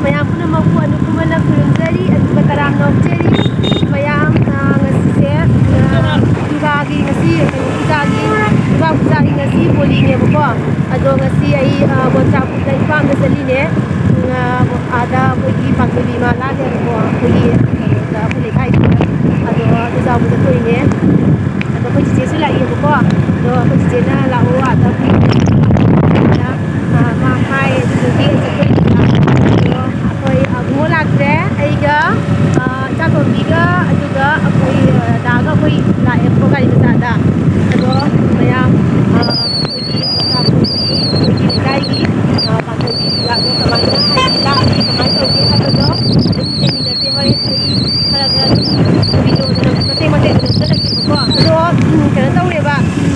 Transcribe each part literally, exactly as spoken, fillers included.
ꯃꯌꯥꯝ ꯄꯨꯝꯅꯃꯛꯄꯨ ꯑꯅꯨꯞ ꯀꯨꯃꯥꯔꯅ ꯈꯨꯔꯨꯝꯖꯔꯤ, ꯑꯗꯨꯒ ꯇꯔꯥꯝꯅ ꯑꯣꯛꯆꯔꯤ꯫ ꯃꯌꯥꯝ, ꯑ, ꯉꯁꯤꯁꯦ, ꯑ, ꯗꯨꯔꯒꯥꯒꯤ ꯉꯁꯤ, ꯀꯩꯅꯣ, ꯄꯨꯖꯥꯒꯤ, ꯗꯨꯔꯒꯥ ꯄꯨꯖꯥꯒꯤ ꯉꯁꯤ ꯍꯣꯂꯤꯅꯦꯕꯀꯣ꯫ ꯑꯗꯣ ꯉꯁꯤ ꯑꯩ, ꯑ, ꯃꯣꯟꯁꯥꯡꯕꯨꯗ ꯏꯄꯥꯝꯗ ꯆꯠꯂꯤꯅꯦ꯫ ꯑ, ꯑꯥꯗ ꯑꯩꯈꯣꯏꯒꯤ ꯄꯥꯟꯊꯣꯏꯕꯤ ꯏꯃꯥ ꯂꯥꯠꯂꯦꯕꯀꯣ, ꯑꯩꯈꯣꯏꯒꯤ ꯀꯩꯅꯣꯗ, ꯑꯩꯈꯣꯏ ꯂꯩꯀꯥꯏꯗꯨꯗ꯫ ꯑꯗꯣ ꯑꯗꯨ ꯆꯥꯎꯕ ꯆꯠꯇꯣꯏꯅꯦ꯫ ꯑꯗꯣ ꯑꯩꯈꯣꯏ ꯆꯤꯆꯦꯁꯨ ꯂꯥꯛꯏꯌꯦꯕꯀꯣ꯫ ꯑꯗꯣ ꯑꯩꯈꯣꯏ ꯆꯤꯆꯦꯅ ꯂꯥꯛꯑꯣ ꯑꯥꯗ, ꯑ, ꯃꯥ ꯍꯥꯏ, ꯑꯗꯨꯗꯨꯒꯤ ꯑꯩ ꯆꯠꯇꯣꯏꯅꯦꯕ꯫ ꯑꯗꯣ ꯑꯩꯈꯣꯏ ꯑꯕꯨꯡꯉꯣ ꯂꯥꯛꯇ꯭ꯔꯦ꯫ ꯑꯩꯒ, ꯑ, ꯏꯆꯥꯇꯣꯝꯕꯤꯒ, ꯑꯗꯨꯒ ꯑꯩꯈꯣꯏ, ꯑ, ꯗꯥꯒ ꯑꯩꯈꯣꯏ ꯂꯥꯛꯑꯦꯕꯀꯣ ꯒꯥꯔꯤ ꯃꯆꯥꯗ꯫ ꯑꯗꯣ ꯃꯌꯥꯝ, ꯑ, ꯑꯩꯈꯣꯏꯒꯤ ꯃꯆꯥ ꯑꯩꯈꯣꯏꯒꯤ ꯂꯩꯀꯥꯏꯒꯤ, ꯑ, ꯄꯥꯟꯊꯣꯏꯕꯤ ꯂꯤꯂꯥꯗꯣ ꯀꯃꯥꯏꯅ ꯍꯥꯏꯗꯤ ꯂꯥꯛꯑꯅꯤ, ꯀꯃꯥꯏꯅ ꯇꯧꯒꯦ ꯍꯥꯏꯕꯗꯣ ꯑꯗꯨꯝ ꯌꯦꯡꯃꯤꯟꯅꯁꯦ꯫ ꯍꯣꯔꯦꯟ ꯑꯩ ꯈꯔ ꯈꯔ ꯑꯗꯨꯝ ꯚꯤꯗꯤꯑꯣꯗ ꯃꯇꯦꯛ ꯃꯇꯦꯛ ꯑꯗꯨꯝ ꯆꯠꯂꯛꯀꯦꯕꯀꯣ꯫ ꯑꯗꯣ, ꯎꯝ, ꯀꯩꯅꯣ ꯇꯧꯔꯦꯕ, ꯎꯝ,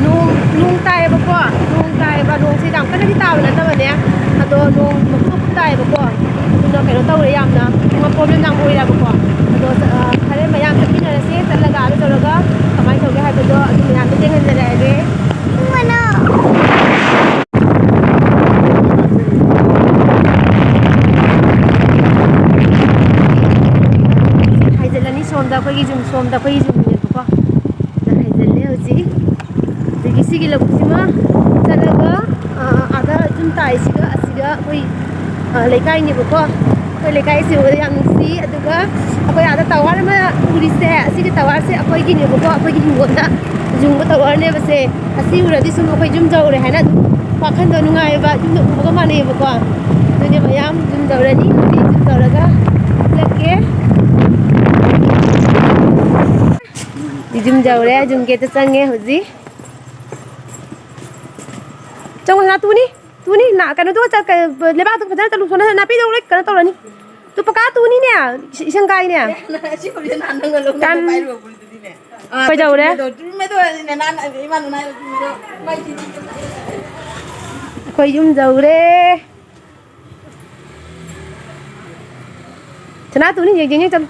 ꯅꯣꯡ, ꯅꯣꯡ ꯇꯥꯏꯌꯦꯕꯀꯣ, ꯅꯣꯡ ꯇꯥꯏꯌꯦꯕ, ꯅꯣꯡꯁꯦ ꯌꯥꯝ ꯀꯟꯅꯗꯤ ꯇꯥꯕ ꯅꯠꯇꯕꯅꯦ꯫ ꯑꯗꯣ ꯅꯣꯡ ꯃꯀꯨꯞ ꯃꯀꯨꯞ ꯇꯥꯏꯌꯦꯕꯀꯣ꯫ ꯑꯗꯨꯅ ꯀꯩꯅꯣ ꯇꯧꯔꯦ, ꯌꯥꯝꯅ ꯄ꯭ꯔꯣꯕ꯭ꯂꯦꯝ ꯌꯥꯝ ꯑꯣꯏꯔꯦꯕꯀꯣ꯫ ꯑꯗꯣ, ꯑ, ꯐꯔꯦ, ꯃꯌꯥꯝ ꯆꯠꯃꯤꯟꯅꯔꯁꯦ, ꯆꯠꯂꯒ ꯑꯗꯨ ꯇꯧꯔꯒ ꯀꯃꯥꯏꯅ ꯇꯧꯒꯦ ꯍꯥꯏꯕꯗꯣ ꯑꯗꯨ ꯃꯌꯥꯝꯗꯣ ꯊꯦꯡꯍꯟꯖꯔꯛꯑꯒꯦ꯫ ꯍꯥꯏꯖꯤꯜꯂꯅꯤ ꯁꯣꯝꯗ ꯑꯩꯈꯣꯏꯒꯤ ꯌꯨꯝ, ꯁꯣꯝꯗ ꯑꯩꯈꯣꯏꯒꯤ ꯌꯨꯝꯅꯦꯕꯀꯣ꯫ ꯁꯤꯗ ꯍꯥꯏꯖꯤꯜꯂꯦ ꯍꯧꯖꯤꯛ꯫ ꯑꯗꯒꯤ ꯁꯤꯒꯤ ꯂꯧꯕꯨꯛꯁꯤꯃ ꯆꯠꯂꯒ, ꯑ, ꯑꯥꯗ ꯌꯨꯝ ꯇꯥꯏꯁꯤꯒ ꯑꯁꯤꯒ ꯑꯩꯈꯣꯏ, ꯑ, ꯂꯩꯀꯥꯏꯅꯦꯕꯀꯣ꯫ ꯑꯩꯈꯣꯏ ꯂꯩꯀꯥꯏꯁꯤ ꯎꯕꯗ ꯌꯥꯝ ꯅꯨꯡꯁꯤ꯫ ꯑꯗꯨꯒ ꯑꯩꯈꯣꯏ ꯑꯥꯗ ꯇꯋꯥꯔ ꯑꯃ ꯎꯔꯤꯁꯦ, ꯑꯁꯤꯒꯤ ꯇꯋꯥꯔꯁꯦ ꯑꯩꯈꯣꯏꯒꯤꯅꯦꯕꯀꯣ, ꯑꯩꯈꯣꯏꯒꯤ ꯍꯤꯡꯒꯣꯜꯗ ꯌꯨꯡꯕ ꯇꯋꯥꯔꯅꯦꯕꯁꯦ꯫ ꯑꯁꯤ ꯎꯔꯗꯤ ꯁꯨꯝ ꯑꯩꯈꯣꯏ ꯌꯨꯝ ꯌꯧꯔꯦ ꯍꯥꯏꯅ ꯑꯗꯨꯝ ꯋꯥꯈꯜꯗꯣ ꯅꯨꯡꯉꯥꯏꯌꯦꯕ, ꯌꯨꯝꯗ ꯎꯕꯒ ꯃꯥꯟꯅꯩꯌꯦꯕꯀꯣ꯫ ꯑꯗꯨꯅꯦ ꯃꯌꯥꯝ ꯌꯨꯝ ꯌꯧꯔꯅꯤ, ꯍꯧꯖꯤꯛ ꯌꯨꯝ ꯌꯧꯔꯒ ꯎꯠꯂꯛꯀꯦ꯫ ꯌꯨꯝ ꯌꯧꯔꯦ, ꯌꯨꯝ ꯒꯦꯠꯇ ꯆꯪꯉꯦ ꯍꯧꯖꯤꯛ꯫ ꯆꯪꯉꯣ ꯁꯅꯥ, ꯇꯨꯅꯤ, ꯇꯨꯅꯤ, ꯅꯥ-, ꯀꯩꯅꯣꯗꯣ ꯆꯠ-, ꯀ-, ꯂꯩꯕꯥꯛꯇꯣ ꯐꯖꯅ ꯆꯠꯂꯨ, ꯁꯣꯝꯗ ꯅꯥꯄꯤꯗꯣ ꯂꯣꯏ ꯀꯩꯅꯣ ꯇꯧꯔꯅꯤ꯫ ꯇꯨ ꯄꯀꯥ ꯇꯨꯅꯤꯅꯦ, ꯏꯁ-, ꯏꯁꯪ ꯀꯥꯏꯅꯦ꯫ ꯁꯤ ꯈꯨꯔꯤꯗꯣ ꯅꯍꯥꯟ ꯅꯪꯅ ꯂꯧꯕꯗꯣ ꯀꯟ-, ꯄꯥꯏꯔꯨꯕ ꯐꯨꯔꯤꯠꯇꯨꯗꯤꯅꯦ꯫ ꯑꯥ, ꯀꯩꯗꯧꯔꯦ? ꯇꯨꯃꯤꯟꯅꯗꯣ, ꯇꯨꯃꯤꯟꯅꯗꯣ ꯍꯥꯏꯗꯤꯅꯦ, ꯅꯍꯥꯟ ꯏꯃꯥꯅ ꯍꯥꯏꯕ ꯇꯨꯃꯤꯟꯅꯗꯣ꯫ ꯑꯩꯈꯣꯏ ꯌꯨꯝ ꯌꯧꯔꯦ꯫ ꯁꯅꯥ, ꯇꯨꯅꯤ, ꯌꯦꯡ, ꯌꯦꯡ, ꯌꯦꯡ ꯆꯠꯂꯨ꯫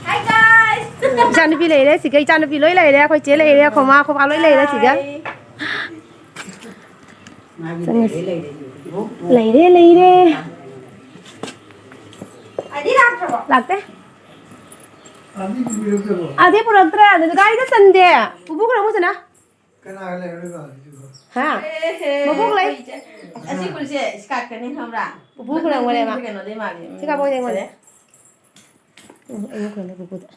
Hi guys! ꯏꯆꯥꯅꯨꯄꯤ ꯂꯩꯔꯦ ꯁꯤꯒ, ꯏꯆꯥꯅꯨꯄꯤ ꯂꯣꯏ ꯂꯩꯔꯦ, ꯑꯩꯈꯣꯏ ꯆꯦ ꯂꯩꯔꯦ, ꯑꯩꯈꯣꯏ ꯃꯥ, ꯑꯩꯈꯣꯏ ꯕꯥ ꯂꯣꯏ ꯂꯩꯔꯦ ꯁꯤꯒ꯫ ꯆꯪꯉꯁꯤ꯫ ꯂꯩꯔꯦ, ꯂꯩꯔꯦ꯫ ꯂꯥꯛꯇꯦ꯫ ꯑꯗꯤ ꯄꯨꯔꯛꯇ꯭ꯔꯦ, ꯑꯗꯨꯗꯤ ꯒꯥꯔꯤꯗ ꯆꯟꯗꯦ꯫ ꯄꯨꯄꯨ ꯈꯔ ꯑꯃꯨꯛ ꯆꯠꯅ꯫ ꯀꯅꯥꯒ ꯂꯩꯔꯨꯔꯤꯕ ꯍꯧꯖꯤꯛꯄꯣ? ꯍꯥ? ꯑꯦ, ꯍꯦ, ꯃꯕꯣꯛ ꯂꯩ꯫ ꯑꯁꯤ ꯈꯨꯜꯁꯦ ꯏꯁꯀꯥꯠꯀꯅꯤ ꯈꯪꯕ꯭ꯔꯥ? ꯄꯨꯄꯨ ꯈꯨꯂꯪ ꯃꯔꯦ ꯃꯥ꯫ ꯀꯩꯅꯣꯗꯩ ꯃꯥꯜꯂꯤ꯫ ꯁꯤ ꯀꯥꯄꯣꯛ ꯌꯦꯡꯉꯣꯅꯦ꯫ ꯎꯝ, ꯑꯩ ꯈꯨꯂꯪꯗ ꯄꯨꯄꯨꯗ꯫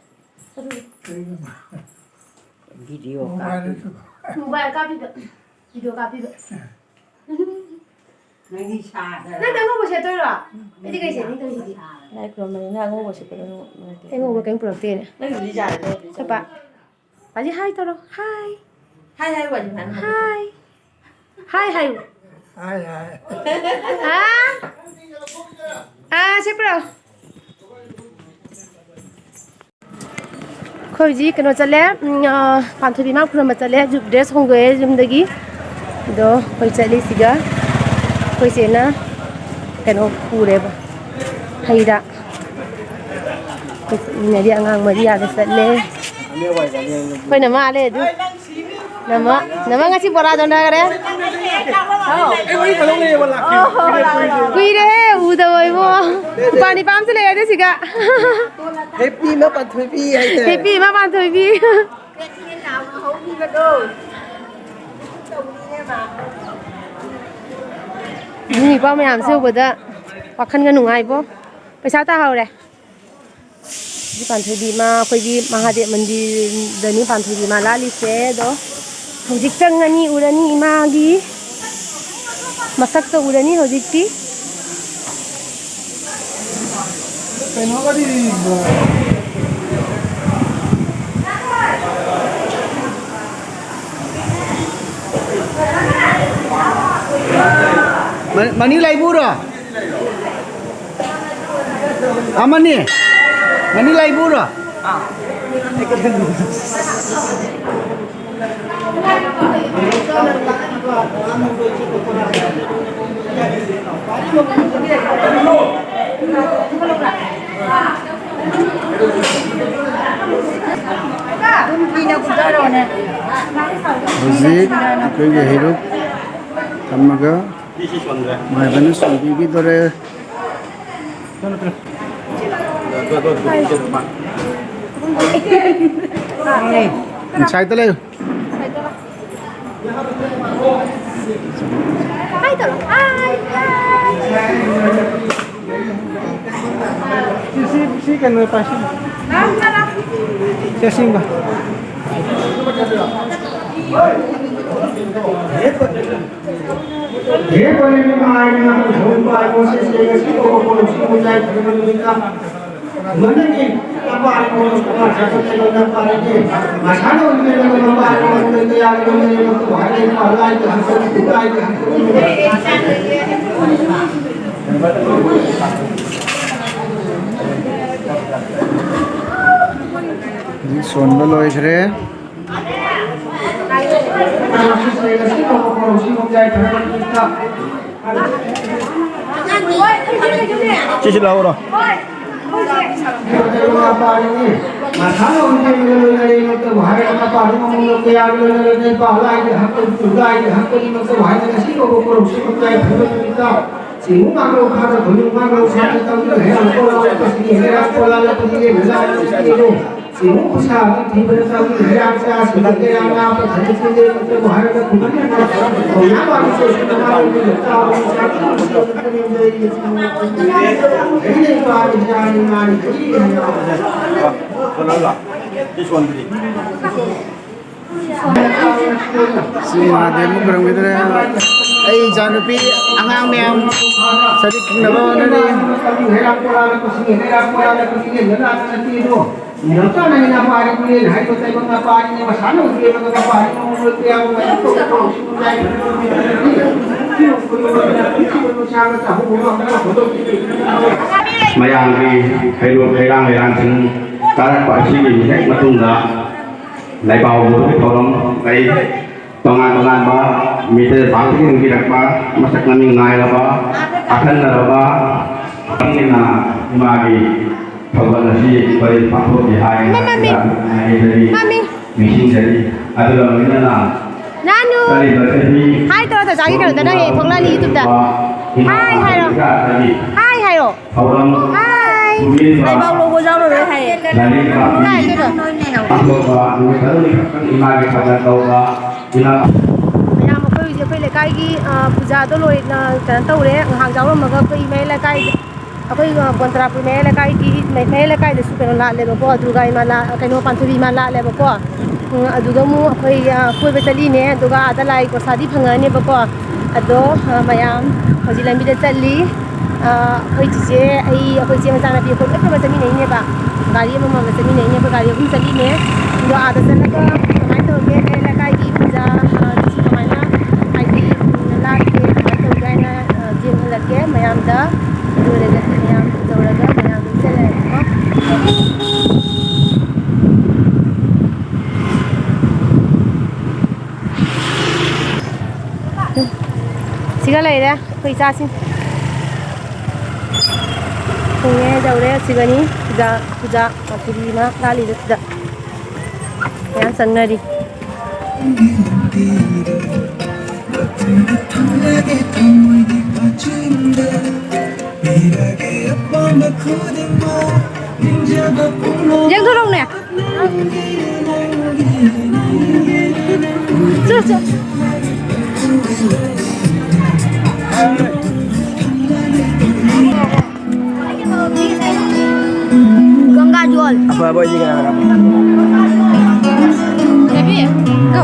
ꯀꯔꯤꯅꯣ? ꯚꯤꯗꯤꯑꯣ ꯃꯣꯕꯥꯏꯜ ꯀꯥꯞꯄꯤ꯫ ꯅꯠꯇ꯭ꯔꯣ? ꯃꯣꯕꯥꯏꯜ ꯀꯥꯞꯄꯤꯕ꯫ ꯚꯤꯗꯤꯑꯣ ꯀꯥꯞꯄꯤꯕ꯫ ꯅꯪꯗꯤ ꯁꯥꯗ꯭ꯔꯥ? ꯅꯪ ꯑꯉꯧꯕ ꯁꯦꯠꯇꯣꯏꯔꯣ? ꯑꯩꯗꯤ ꯀꯩ ꯁꯦꯠꯅꯤ ꯇꯧꯔꯤꯁꯤꯗꯤ? ꯂꯥꯏ ꯈꯨꯔꯨꯝꯕꯅꯤꯅ ꯑꯉꯧꯕ ꯁꯦꯠꯄꯗꯣ ꯅꯨꯡꯉꯥꯏꯇꯦ꯫ ꯑꯉꯧꯕ ꯀꯔꯤꯝ ꯄꯨꯔꯛꯇꯦꯅꯦ꯫ ꯅꯪ ꯂꯤꯖꯥꯗꯣ ꯆꯠꯄ꯫ ꯄꯥꯖꯤ ꯍꯥꯏ ꯇꯧꯔꯣ꯫ ꯍꯥꯏ꯫ ꯍꯥꯏ ꯍꯥꯏ ꯋꯥꯖꯤ ꯍꯥꯏ꯫ ꯍꯥꯏ꯫ ꯍꯥꯏ ꯍꯥꯏꯌꯨ꯫ ꯍꯥꯏ ꯍꯥꯏ꯫ ꯑꯥ? ꯑꯥ, ꯁꯤ ꯄꯨꯔꯛꯑꯣ꯫ ꯑꯩꯈꯣꯏ ꯍꯧꯖꯤꯛ ꯀꯩꯅꯣ ꯆꯠꯂꯦ, ꯎꯝ, ꯑꯥ, ꯄꯥꯟꯊꯣꯏꯕꯤ ꯃꯥ ꯈꯨꯔꯨꯝꯕ ꯆꯠꯂꯦ, ꯗ꯭ꯔꯦꯁ ꯍꯣꯡꯗꯣꯛꯑꯦ ꯌꯨꯝꯗꯒꯤ꯫ ꯑꯗꯣ ꯑꯩꯈꯣꯏ ꯆꯠꯂꯤꯁꯤꯒ ꯑꯩꯈꯣꯏ ꯆꯦꯅ ꯀꯩꯅꯣ ꯄꯨꯔꯦꯕ, ꯍꯩ ꯔꯥ꯫ ꯑꯩꯈꯣꯏ ꯆꯠꯃꯤꯟꯅꯔꯤ, ꯑꯉꯥꯡ ꯃꯔꯤ ꯑꯥꯗ ꯆꯠꯂꯦ꯫ ꯑꯩꯈꯣꯏꯅ ꯃꯥꯜꯂꯦ ꯑꯗꯨ꯫ ꯅꯃ, ꯅꯃ ꯉꯁꯤ ꯕꯣꯔꯥ ꯆꯥꯅꯈ꯭ꯔꯦ꯫ ꯍꯥꯎ꯫ ꯑꯩ ꯋꯥꯔꯤ ꯁꯥꯟꯅꯧ ꯂꯩꯌꯦꯕ, ꯂꯥꯛꯀꯦ꯫ ꯑꯣ, ꯍꯣ, ꯍꯣ, ꯍꯣ, ꯍꯣ꯫ ꯀꯨꯏꯔꯦꯍꯦ ꯎꯗꯕ ꯏꯕꯣ꯫ ꯅꯨꯄꯥ ꯅꯤꯄꯥ ꯑꯃꯁꯨ ꯂꯩꯔꯦ ꯁꯤꯒ꯫ ꯍꯦꯄꯤ ꯏꯃꯥ ꯄꯥꯟꯊꯣꯏꯕꯤ ꯍꯥꯏꯇꯥꯔꯦ꯫ ꯍꯦꯄꯤ ꯏꯃꯥ ꯄꯥꯟꯊꯣꯏꯕꯤ꯫ ꯃꯤ ꯅꯤꯄꯥ ꯃꯌꯥꯝꯁꯦ ꯎꯕꯗ ꯋꯥꯈꯜꯒ ꯅꯨꯡꯉꯥꯏꯕꯣ꯫ ꯄꯩꯁꯥ ꯇꯥꯍꯧꯔꯦ꯫ ꯁꯤ ꯄꯥꯟꯊꯣꯏꯕꯤ ꯏꯃꯥ, ꯑꯩꯈꯣꯏꯒꯤ ꯃꯍꯥꯗꯦꯕ ꯃꯟꯗꯤꯔꯗꯅꯤ ꯄꯥꯟꯊꯣꯏꯕꯤ ꯏꯃꯥ ꯂꯥꯠꯂꯤꯁꯦ꯫ ꯑꯗꯣ ꯍꯧꯖꯤꯛ ꯆꯪꯉꯅꯤ, ꯎꯔꯅꯤ ꯏꯃꯥꯒꯤ ꯃꯁꯛꯇꯣ ꯎꯔꯅꯤ ꯍꯧꯖꯤꯛꯇꯤ꯫ ꯀꯩꯅꯣꯒꯗꯤ ꯃ-, ꯃꯅꯤ ꯂꯩꯕꯨꯔꯣ? ꯑꯃꯅꯤ꯫ ꯃꯅꯤ ꯂꯩꯕꯨꯔꯣ? ꯍꯧꯖꯤꯛ ꯑꯩꯈꯣꯏꯒꯤ ꯍꯩꯔꯨꯛ ꯊꯝꯃꯒ ꯃꯥꯏꯕꯅ ꯁꯣꯟꯕꯤꯈꯤꯗꯣꯔꯦ꯫ ꯁꯥꯏꯗ ꯂꯩꯌꯨ꯫ ꯁꯤ, ꯁꯤ, ꯁꯤ ꯀꯩꯅꯣ ꯄꯥꯏꯁꯤ꯫ ꯁꯤ ꯑꯁꯦꯡꯕ꯫ ꯍꯦ ꯄꯔꯦꯡ ꯅꯨꯡꯉꯥꯏꯅ ꯊꯧꯕ ꯃꯣꯁꯦꯁ ꯉꯁꯤ ꯇꯧꯕ ꯄꯣꯠꯁꯤ ꯃꯌꯥꯏ ꯊꯪꯕ ꯅꯨꯃꯤꯠꯇ ꯃꯅꯤꯡꯒꯤ ꯂꯝꯄꯥꯛ ꯑꯃ ꯁꯥꯒꯠꯂꯒ ꯂꯝꯄꯥꯛ ꯑꯅꯤ ꯃꯁꯥꯅ ꯑꯣꯏꯅ ꯂꯝꯄꯥꯛ ꯑꯃ ꯀꯌꯥ ꯂꯩꯕ ꯍꯥꯏꯔꯒ ꯍꯧꯖꯤꯛ ꯁꯣꯟꯕ ꯂꯣꯏꯈ꯭ꯔꯦ꯫ ꯁꯤꯁꯤ ꯂꯧꯔꯣ꯫ ꯁꯤ ꯃꯍꯥꯗꯦꯕ ꯈꯨꯔꯨꯝꯈꯤꯗ꯭ꯔꯦ꯫ ꯑꯩ ꯏꯆꯥꯅꯨꯄꯤ ꯑꯉꯥꯡ ꯃꯌꯥꯝ ꯁꯖꯤꯛ ꯈꯤꯡꯅꯕ ꯍꯣꯠꯅꯔꯤ꯫ ꯃꯌꯥꯝꯒꯤ ꯍꯩꯔꯣꯛ ꯍꯩꯔꯥꯡ ꯂꯩꯔꯥꯡꯁꯤꯡ ꯀꯥꯔꯛꯄ ꯑꯁꯤꯒꯤ ꯍꯦꯛ ꯃꯇꯨꯡꯗ ꯂꯥꯏꯄꯥꯎꯕꯒꯤ ꯊꯧꯔꯝ ꯂꯩ꯫ ꯇꯣꯉꯥꯟ ꯇꯣꯉꯥꯟꯕ ꯃꯤꯇꯩ ꯄꯥꯛꯇꯒꯤ ꯍꯧꯕꯤꯔꯛꯄ ꯃꯁꯛ ꯃꯃꯤꯡ ꯅꯥꯏꯔꯕ ꯑꯈꯟꯅꯔꯕ ꯄꯥꯡꯒꯜꯅ ꯏꯃꯥꯒꯤ ꯊꯧꯒꯜ ꯑꯁꯤ ꯑꯩꯈꯣꯏ ꯄꯥꯡꯊꯣꯛꯀꯦ ꯍꯥꯏꯅ ꯃꯃꯤ꯫ ꯍꯥꯏꯖꯔꯤ꯫ ꯃꯃꯤ꯫ ꯅꯤꯡꯁꯤꯡꯖꯔꯤ꯫ ꯑꯗꯨꯒ ꯂꯣꯏꯅꯅ ꯅꯥꯅꯨ꯫ ꯆꯠꯂꯤꯕ ꯆꯍꯤ ꯍꯥꯏ ꯇꯧꯔꯣ, ꯆꯥꯆꯥꯒꯤ ꯀꯩꯅꯣꯗ ꯅꯪ ꯍꯦꯛ ꯊꯣꯛꯂꯛꯑꯅꯤ YouTubeꯇ꯫ ꯏꯃꯥ ꯍꯥꯏ ꯍꯥꯏꯔꯣ꯫ ꯏꯀꯥꯏ ꯍꯥꯏ ꯍꯥꯏꯔꯣ꯫ ꯊꯧꯔꯝ ꯍꯥꯏ꯫ ꯄꯨꯕꯤꯔꯤꯕ ꯂꯩꯕꯥꯛ ꯂꯧꯕ ꯌꯥꯎꯔꯔꯣꯏ ꯍꯥꯏꯌꯦ꯫ ꯂꯥꯏꯔꯤꯛ ꯇꯥꯛꯄꯤ ꯀꯥꯏꯗꯅꯣ? ꯄꯥꯡꯊꯣꯛꯄ ꯅꯨꯃꯤꯠ ꯈꯨꯗꯤꯡꯒꯤ ꯏꯃꯥꯒꯤ ꯊꯧꯒꯜ ꯇꯧꯕ ꯏꯃꯥ ꯃꯌꯥꯝ ꯑꯩꯈꯣꯏ ꯍꯧꯖꯤꯛ ꯑꯩꯈꯣꯏ ꯂꯩꯀꯥꯏꯒꯤ, ꯑ, ꯄꯨꯖꯥꯗꯣ ꯂꯣꯏꯅ ꯀꯩꯅꯣ ꯇꯧꯔꯦ꯫ ꯉꯥꯏꯍꯥꯛ ꯌꯥꯎꯔꯝꯃꯒ ꯑꯩꯈꯣꯏ ꯃꯌꯥꯏ ꯂꯩꯀꯥꯏꯗ ꯑꯩꯈꯣꯏ, ꯑ, ꯕꯣꯟꯇ꯭ꯔꯥꯄꯨꯔ ꯃꯌꯥꯏ ꯂꯩꯀꯥꯏꯒꯤ, ꯃꯌꯥꯏ ꯂꯩꯀꯥꯏꯗꯁꯨ ꯀꯩꯅꯣ ꯂꯥꯠꯂꯦꯕꯀꯣ, ꯗꯨꯔꯒꯥ ꯏꯃꯥ ꯂꯥ-, ꯀꯩꯅꯣ, ꯄꯥꯟꯊꯣꯏꯕꯤ ꯏꯃꯥ ꯂꯥꯠꯂꯦꯕꯀꯣ꯫ ꯎꯝ, ꯑꯗꯨꯗ ꯑꯃꯨꯛ ꯑꯩꯈꯣꯏ, ꯑ, ꯀꯣꯏꯕ ꯆꯠꯂꯤꯅꯦ, ꯑꯗꯨꯒ ꯑꯥꯗ ꯂꯥꯏ ꯄ꯭ꯔꯁꯥꯗꯤ ꯐꯪꯉꯅꯦꯕꯀꯣ꯫ ꯑꯗꯣ, ꯑ, ꯃꯌꯥꯝ ꯍꯧꯖꯤꯛ ꯂꯝꯕꯤꯗ ꯆꯠꯂꯤ꯫ ꯑ, ꯑꯩꯈꯣꯏ ꯆꯤꯆꯦ, ꯑꯩ, ꯑꯩꯈꯣꯏ ꯆꯦ ꯃꯆꯥꯅꯨꯄꯤ, ꯑꯩꯈꯣꯏ ꯄꯨꯂꯞ ꯄꯨꯂꯞ ꯆꯠꯃꯤꯟꯅꯩꯅꯦꯕ꯫ ꯒꯥꯔꯤ ꯑꯃꯃꯝꯗ ꯆꯠꯃꯤꯟꯅꯩꯅꯦ, ꯑꯩꯈꯣꯏ ꯒꯥꯔꯤ ꯑꯍꯨꯝ ꯆꯠꯂꯤꯅꯦ꯫ ꯑꯗꯣ ꯑꯥꯗ ꯆꯠꯂꯒ ꯀꯃꯥꯏꯅ ꯇꯧꯒꯦ, ꯂꯩꯀꯥꯏꯒꯤ ꯄꯨꯖꯥ, ꯑ, ꯀꯃꯥꯏꯅ, ꯍꯥꯏꯗꯤ, ꯂꯥꯠꯀꯦ, ꯀꯃꯥꯏꯅ ꯇꯧꯒꯦ ꯍꯥꯏꯅ, ꯑ, ꯌꯦꯡꯍꯜꯂꯛꯀꯦ ꯃꯌꯥꯝꯗ꯫ ꯑꯗꯨ ꯑꯣꯏꯔꯒꯗꯤ ꯃꯌꯥꯝ ꯇꯧꯔꯒ ꯃꯌꯥꯝ ꯑꯗꯨꯝ ꯆꯠꯂꯦꯕꯀꯣ꯫ ꯁꯤꯒ ꯂꯩꯔꯦ ꯑꯩꯈꯣꯏ ꯏꯆꯥꯁꯤꯡ꯫ ꯊꯣꯡꯉꯦ ꯇꯧꯔꯦ꯫ ꯁꯤꯒꯅꯤ ꯄꯨꯖꯥ, ꯄꯨꯖꯥ ꯄꯥꯟꯊꯣꯏꯕꯤ ꯏꯃꯥ ꯂꯥꯠꯂꯤꯗꯣ ꯁꯤꯗ꯫ ꯃꯌꯥꯝ ꯆꯪꯅꯔꯤ꯫ ꯌꯦꯡꯊꯣꯔꯛꯎꯅꯦ꯫ ꯆꯣ, ꯆꯣ꯫ ꯒꯪꯒꯥ ꯖꯣꯜ꯫ ꯑꯐꯕ ꯑꯣꯏꯗꯤ ꯀꯅꯥ ꯀꯅꯥ? Baby, go.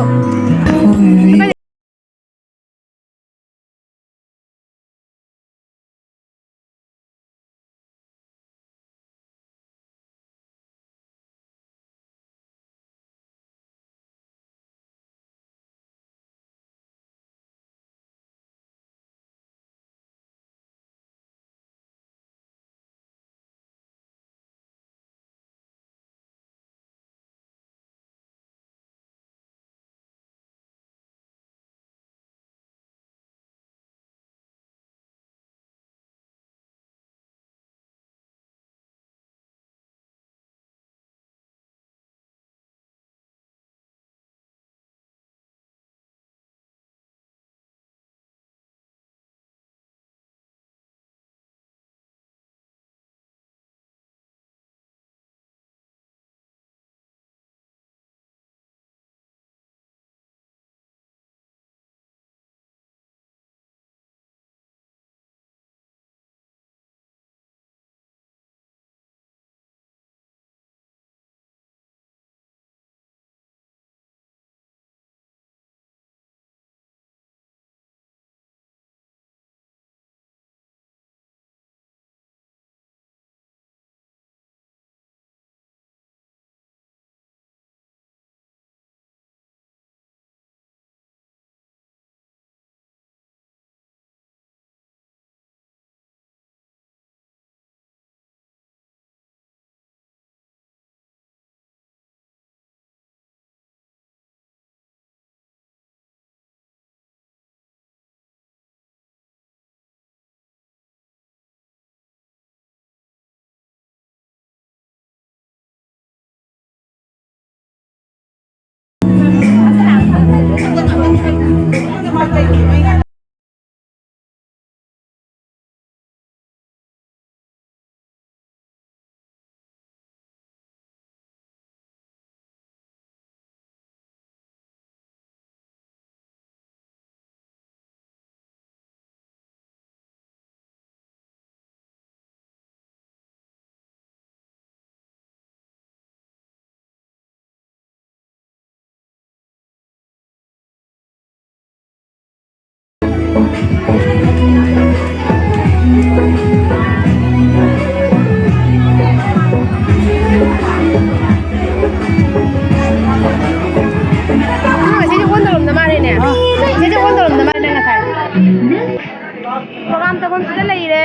ꯄ꯭ꯔꯣꯒ꯭ꯔꯥꯝ ꯇꯧꯐꯝꯁꯤꯗ ꯂꯩꯔꯦ꯫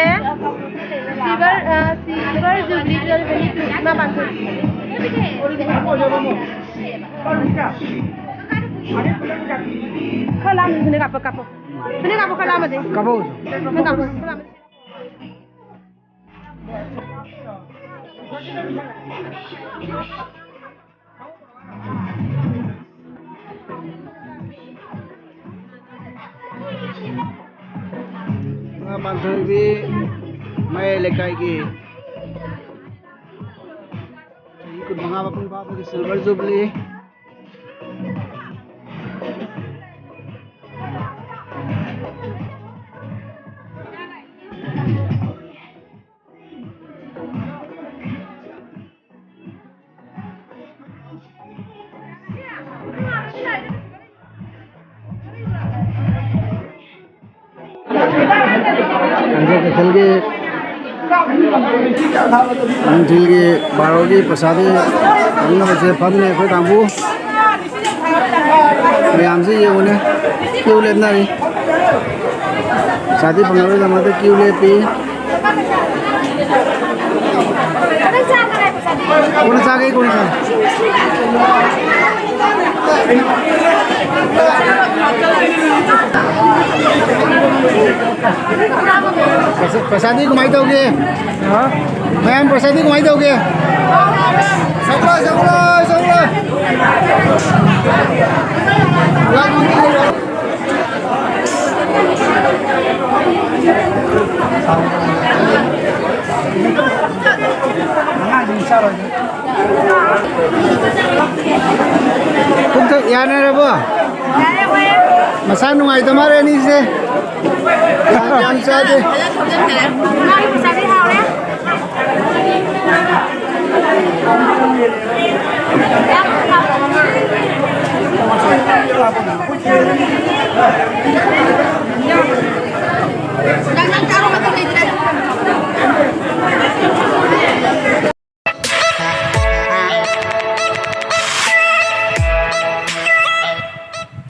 Silver, uh, silver jubilee two thousand twenty two ꯏꯃꯥ ꯄꯥꯟꯊꯣꯏꯕꯤ꯫ ꯈꯔ ꯂꯥꯝꯃꯗꯤ ꯐꯅꯦꯛ ꯀꯥꯞꯄ, ꯀꯥꯞꯄꯣ꯫ ꯐꯅꯦꯛ ꯀꯥꯞꯄꯣ, ꯈꯔ ꯂꯥꯝꯃꯗꯤ꯫ ꯀꯥꯞꯄꯣ꯫ ꯅꯪ ꯀꯥꯞꯄꯣ, ꯈꯔ ꯂꯥꯝꯃꯗꯤ꯫ ꯏꯃꯥ ꯄꯥꯟꯊꯣꯏꯕꯤ ꯃꯌꯥꯏ ꯂꯩꯀꯥꯏꯒꯤ ꯆꯍꯤ ꯀꯨꯟꯃꯉꯥ ꯃꯄꯨꯡ ꯐꯥꯕꯒꯤ ꯁꯤꯜꯚꯔ ꯖꯨꯕꯤꯂꯤ꯫ ꯀꯩꯊꯦꯜꯒꯤ ꯅꯨꯡꯊꯤꯜꯒꯤ ꯕꯥꯔꯣꯒꯤ ꯄ꯭ꯔꯁꯥꯗꯤ ꯐꯪꯅꯕꯁꯦ ꯐꯝꯃꯦ ꯑꯩꯈꯣꯏ ꯀꯥꯡꯕꯨ꯫ ꯃꯌꯥꯝꯁꯤ ꯌꯦꯡꯉꯨꯅꯦ, ꯀ꯭ꯌꯨ ꯂꯦꯞꯅꯔꯤ꯫ ꯄ꯭ꯔꯁꯥꯗꯤ ꯐꯪꯅꯕꯒꯤꯗꯃꯛꯇ ꯀ꯭ꯌꯨ ꯂꯦꯞꯄꯤ꯫ ꯀꯣꯟꯅ ꯆꯥꯒꯦ, ꯀꯣꯟꯅ ꯆꯥꯒꯦ꯫ ꯄ꯭ꯔꯁꯥ-, ꯄ꯭ꯔꯁꯥꯗꯤ ꯀꯃꯥꯏꯅ ꯇꯧꯒꯦ? ꯍꯥ? ꯃꯌꯥꯝ ꯄ꯭ꯔꯁꯥꯗꯤ ꯀꯃꯥꯏꯅ ꯇꯧꯒꯦ? ꯁꯒꯣꯜ, ꯁꯒꯣꯜ, ꯁꯒꯣꯜ꯫ ꯄꯨꯛꯇ ꯌꯥꯅꯔꯕꯣ? ꯃꯁꯥ ꯅꯨꯡꯉꯥꯏꯇ ꯃꯥꯜꯂꯦ ꯑꯅꯤꯁꯦ꯫ ꯌꯥꯝ, ꯌꯥꯝ ꯆꯥꯗꯦ꯫